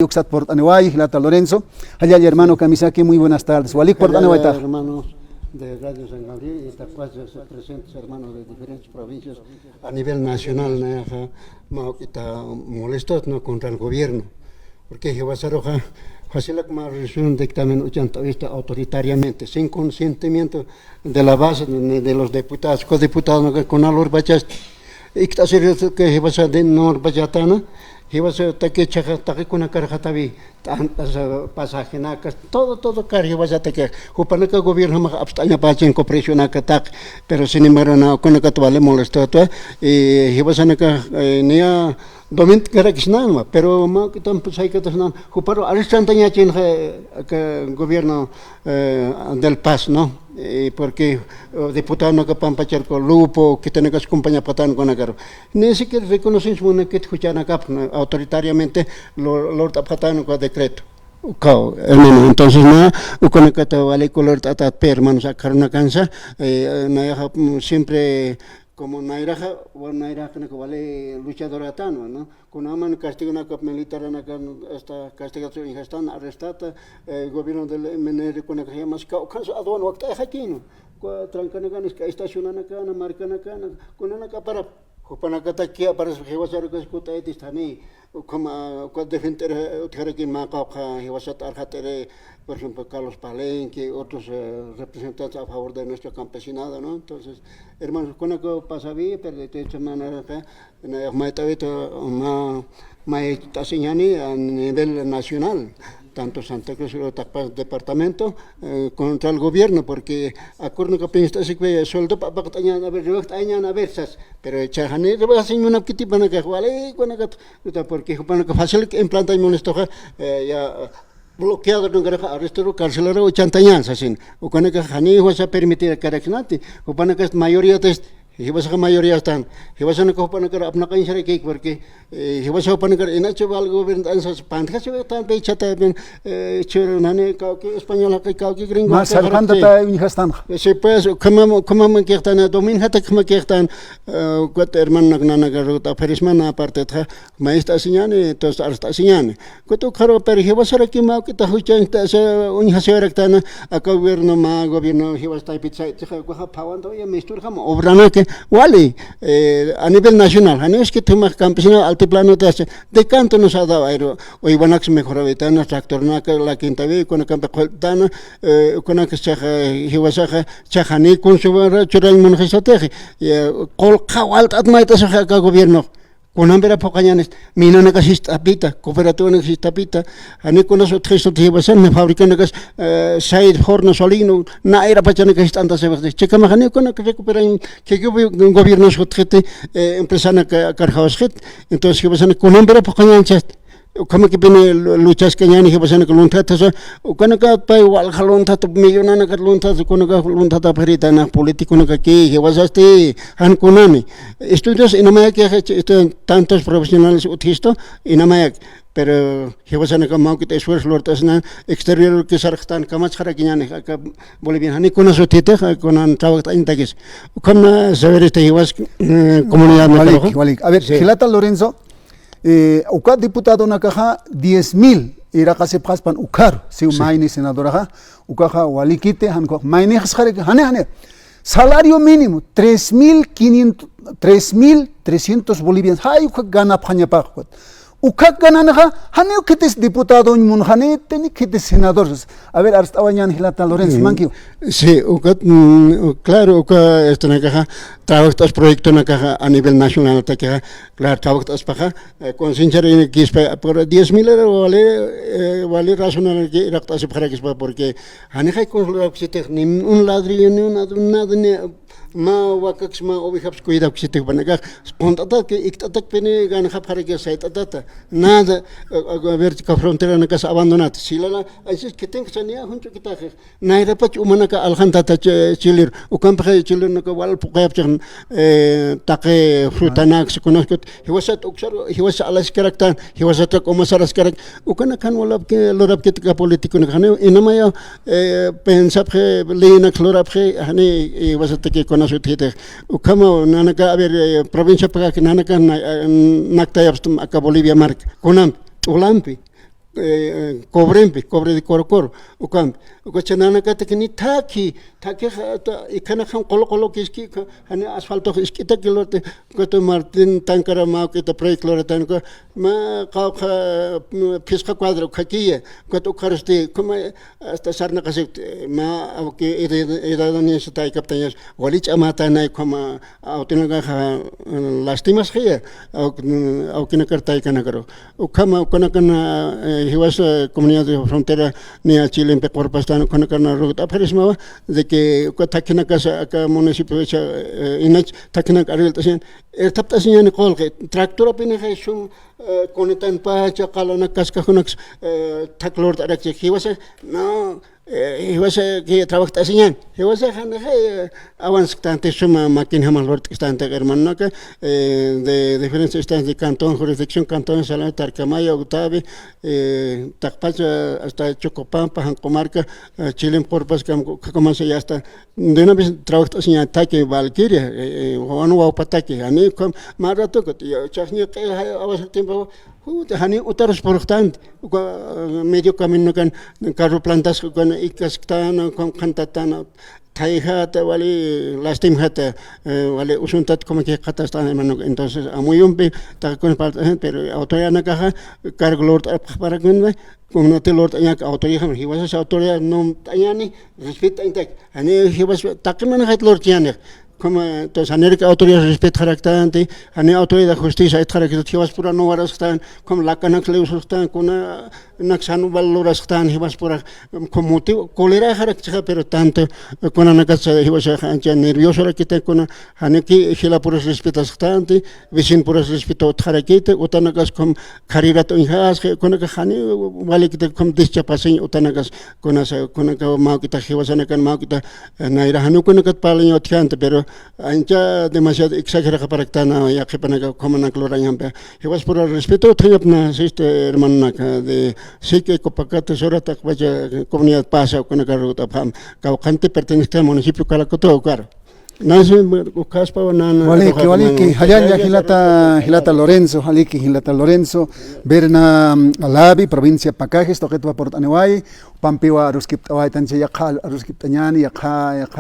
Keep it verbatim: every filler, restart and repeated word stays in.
uksat purt'aniwayi, jilata Lorenzo. Jallalla hermano kamisaki, muy buenas tardes. Walik purt'aniwayta. Jallalla hermanos de Radio San Gabriel y tapas presentes hermanos de diferentes provincias a nivel nacional, nayaxa mawk'ita molestos, ¿no? Contra el gobierno. Porque jiwasaruxa facilak ma resolución dictamen uchant'awista autoritariamente, sin consentimiento de la base de, de los diputados, codiputados, ¿no? Con alor bachas, ikt'asir que jiwasa de no bachatana, jiwasa taqi chaxa taqi kuna karxatawi, t'ant'as, pasajenakas, todo, todo kar jiwasa taqi, jupanaka gobierno max apst'añapachin copresionaka taq, pero sin embargo, na, kuna kat vale molestotwa, y jiwasanaka, eh, niya, domingo karakisnanwa, pero ma kitan pues hay que tasnan, juparu arrestantañachin, eh, que gobierno, eh, del Paz, ¿no? Eh, porque, eh, diputado naka pampacharko lupo, que tenemos compañía patan con agarro. Ni siquiera reconocen su moneda que juchana cap, ¿no? Autoritariamente lo, lo tapatan con decreto. Kao, hermano, entonces, na, ukanakata vale color tatat, hermanos, a Carona Cansa, eh, na, mm, siempre como nayraxa, wan nayraxa, wali luchadora tan, ¿no? Kunaman castigonaka, militaranaka, hasta castigación, hasta arrestata, eh, gobierno del M N R, kunaka llamas, ka, ukansa aduan wakta jaqino. Kua trankanakana, estacionanakana, markanakana, kunanaka para, jupanakata kia para jiwasarukas kut'aytistani, como, kua defender, eh, utjarakin maqawqa, jiwasat arxat'ere, por ejemplo, Carlos Palenque, otros, eh, representantes a favor de nuestro campesinado, ¿no? Entonces, hermanos, kunaka pasavi, pero de hecho, manera, na, mayt'awita, ma, mayt'asiñani a nivel nacional, tanto Santa Cruz, Otapas departamento, eh, contra el gobierno, porque acuerdo que pinsta así que sueldo pa, pa, tañan, a ver, riwak, tañan, a ver, sas, pero chajani, riwak, sin una kiti, pana que, wale, kuna que, porque, pana que fácil que implanta y molestoja, eh, ya, bloqueado, no, garaja, arrestero, carcelero, ochenta años, así. Ukanaka jani, jueza permitir, caraxnati, upanaka mayoría test, jiwasaxa mayoría están, jiwasanaka upanakar apnaqañ saraki, porque, eh, jiwasa upanakar inacho val gobierno, ansas, pantaxa, tan pechata, eh, churunani, kawki español, kawki gringo, más salvanta ta uñjastan. Sí, pues, como, como me quedan, domingo, como quedan, eh, cuatro hermanos, nana, garota, ferismana, aparte, ta, maestasiñani, entonces, arstasiñani. Kutu karo, pero jiwasaraki mawk'ita juchañta, se, uñjasiwaraktana, aka gobierno, ma gobierno, jiwas taypit saytija, kuja pawanta, oye, mistur jama, obranake, wali, eh, a nivel nacional, jani es que tema campesino altiplano te hace, de canto nos ha dado aero, hoy Wanax mejor habitana, tractornaka, la quinta vez, con el campo coltana, eh, con el que se, eh, jiwasaja, chajani, con su barra, churañ, monjesa teje, eh, colca, walta, atmaita, saja, aka gobierno. Kunambira phuqañanis, minanaka sist'apita, cooperativanak sist'apita, jani kunas utjista jiwasan, na fabricanakas, eh, seis horno solino, na irapachanaka sist'anta sibxti. Chikama jani kunak recuperañ, que gobi-, gobierno sutjiti, eh, empresanaka karjawasxit. Entonces, jiwasan kunambira phuqañanchast. Ukamakipini lu-, luchaskañani jiwasanaka lunthatasa, ukanaka pay walja lunthat, millonanaka lunthat, kunaka lunthat apxirita, na politiconaka ki, jiwasasti, jan kunani. Estudios inamayak, este, tantos profesionales utjisto, inamayak. Pero jiwasanaka mawkit esfuerzo lurt'asna, exterior que sarxtan, kamachxarakiñani, aka Bolivian, jani kunas utjiti, kunan trabajt'añtakis. Ukamna saber este jiwas, eh, comunidad. Walik, nakarux. Walik. A ver, sí. Jilata Lorenzo, eh, uka diputadonakaxa diez mil iraqasipxaspan ukharu, siw, sí, mayni senadoraxa, ukaxa walikiti, jan ukax maynixasxaraki, jani, jani. Salario mínimo, tres mil quinientos, tres mil trescientos bolivianos, jay uka ganapxañapax, uka. Uka gananxa, janiw khitis diputadoñ munxani, teni khitis senador. A ver, arst'awañan jilata Lorenzo, mm, mankiw. Sí, ukat, mm, claro, uka, este, nakaxa, trabajt'as proyectonakaxa a nivel nacional takixa, claro, trabajt'aspaxa, eh, concienciar en que por diez mil era vale, eh, vale razonar que iraqt'asipxarakispa, porque janixay consultawkisitix, ni un ladrillo, ni una, nada, ni ma wakaks, ma ovejaps cuidawkisitix, panakax, qunt'atak, ikt'atakpini ganxapxaraki sayt'atata, nada, eh, a ver, ka fronteranakas abandonat, silala, aysis que tenksania, junchukitaxix, nayrapach umanaka aljantata ch-, chilir, ukampxa chilirnaka wal phuqayapchix, eh, taqi frutanaks, kunaskut, jiwasat uksar, jiwasa alaskaraktan, jiwasatrak umasaraskarak, ukanakan walapki, lurapkit ka politiconak, janiw, inamaya, eh, pensapxi, leyinak lurapxi, jani, jiwasataki kunas utjitix. Ukhama, nanaka, a ver, eh, provincia pakak, nanaka, na-, eh, naktayapstam aka Bolivia mark, kunam, t'ulampi. eh, cobrempi, cobre de Corocoro, ukampi. Uka chay nanakatak ni thaki, thaki ja-, ta-, ikhanakjam qulu qulu kiski, ka-, jani asfaltox isk'ita kilurti, ukatu Martín Tancara mä uk'ita proyecto luratan, uka mä qawqha, mm, phisqa cuadro ukhakiya, ukat ukharusti, ukhama hasta sarnaqasipkti, mä awki edad-, edadanias taykaptañas, wali ch'amätanay ukhama awtonakaxa, mm, lastimasxiya, awk-, mm, awkinakar taykanakaru. Ukhama, ukanakana, eh, jiwasa comunidad de frontera niya Chilempi qurpastan, ukanakana rugt'apxarismawa, de que uka thakhinakasa aka municipio icha, eh, inach thakhinak arillt'asiñan, irthapt'asiñani qullqi, tractorapinixay sum, eh, kunitanpacha, qalanak kaskajunaks, eh, thak lurt'arakchi, jiwasa, no, eh, jiwasa que trabajt'asiñan, jiwasa janixay, eh, avanzktanti suma maquinjamas lurt'kstanti hermanonaka, eh, de diferentes instancias de cantón, jurisdicción, cantón, Salame, Tarcamaya, Octavi, eh, taqpacha hasta Chocopampa, Janqumarca, eh, Chilempi qurpaskam, ukakumansa ya hasta de una vez trabajt'asiñataki Valquiria, eh, eh, wawan wawpataki, jani ukham, mä ratukat, ya, chasña q'i, ja-, avanzar tiempo, juta, jani utarus purxtanti, uka, eh, medio caminokan, carro plantas, ukan ikasktan, ukan qhantattan, thayjata, wali lastimjata, eh, wali usuntat como que qhatastan, hermano. Entonces, amuyumpi, taqkun falta, pero autoridadnakaxa, cargo lurt'apxaparakun, comunidad lurt'añak autoridad, jiwasas autoridad no t'añani, respet'añtak. Jani jiwas taqi manajat lurt'añani. Como, entonces, janirk autoridad respetxaraktanti, jani autoridad justicia aytxaraktanti, jiwaspura no warasxtan, como lakanak lewsxtan, kunanak san valorasxtan, jiwaspura, como motivo, coleraxarakchixa, pero tanto, kunanakas jiwasaxa ancha nerviosorakita, kuna, janiki jilapuras respetasxtanti, vecinopuras respeto utxarakiti, utanakas como kharirat uñjasxi, kunaka jani walikita como deschapasiñ utanakas, kunasa, kunaka mawkita jiwasanakan mawkita, eh, nayra jani kunakat parlañ utjanta, pero ancha demasiado exageraxaparaktana, ya qhipanaka, comunak lurañampi. Jiwaspura respeto utjañapna, este, hermanonaka, de Sique, Copacate, Sora, taqpacha comunidad pasa, kunaka rut'apxam, kawkhanti pertenezca municipio Calacoto, ukar. Nasi, ukaspa, nana, waliki, waliki, jallalla, jilata, jilata Lorenzo, waliki, jilata Lorenzo, Berna, mm, Alavi, provincia Pacajes, tuqitwa purt'aniway, pampiwa aruskipt'awaytancha, yaqha aruskipt'añani, yaqha, yaqha